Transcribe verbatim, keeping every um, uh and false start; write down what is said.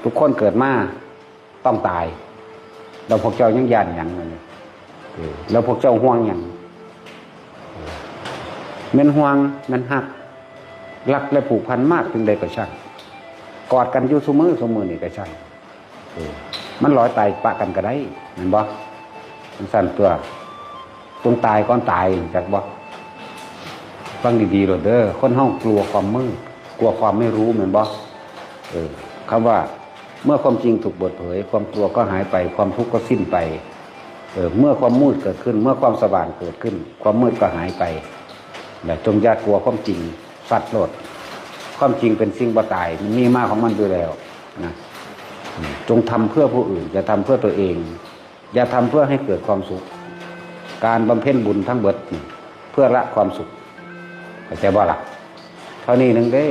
ทุกคนเกิดมาต้องตาย แล้วพวกเจ้ายังย้านหยังมันเนี่ยเออแล้วพวกเจ้าห่วงหยังเออแม่นห่วงแม่นฮัก รักและผูกพันมากเพียงใดก็ช่าง กอดกันอยู่ซุมื้อซุมื้อนี่ก็ช่างเออมันลอยตายปะกันก็ได้แม่นบ่จั่งซั่นตัว จงตายก่อนตายจักบ่ฟังดีๆโลดเด้อคนเฮากลัวความมืด กลัวความไม่รู้แม่นบ่เออคำว่าเมื่อความจริงถูกเปิดเผย ความกลัวก็หายไป ความทุกข์ก็สิ้นไปเออเมื่อความมืดเกิดขึ้น เมื่อความสว่างเกิดขึ้น ความมืดก็หายไปและจงอย่ากลัวความจริงสัตว์โลดความจริงเป็นสิ่งบ่ตายมันมีมาของมันอยู่แล้วนะอืมจงทำเพื่อผู้อื่นอย่าทำเพื่อตัวเอง อย่าทำเพื่อให้เกิดความสุข การบำเพ็ญบุญทั้งเบิดนี่เพื่อละความสุขเข้าใจบ่ล่ะเท่านี้หนึ่งเด้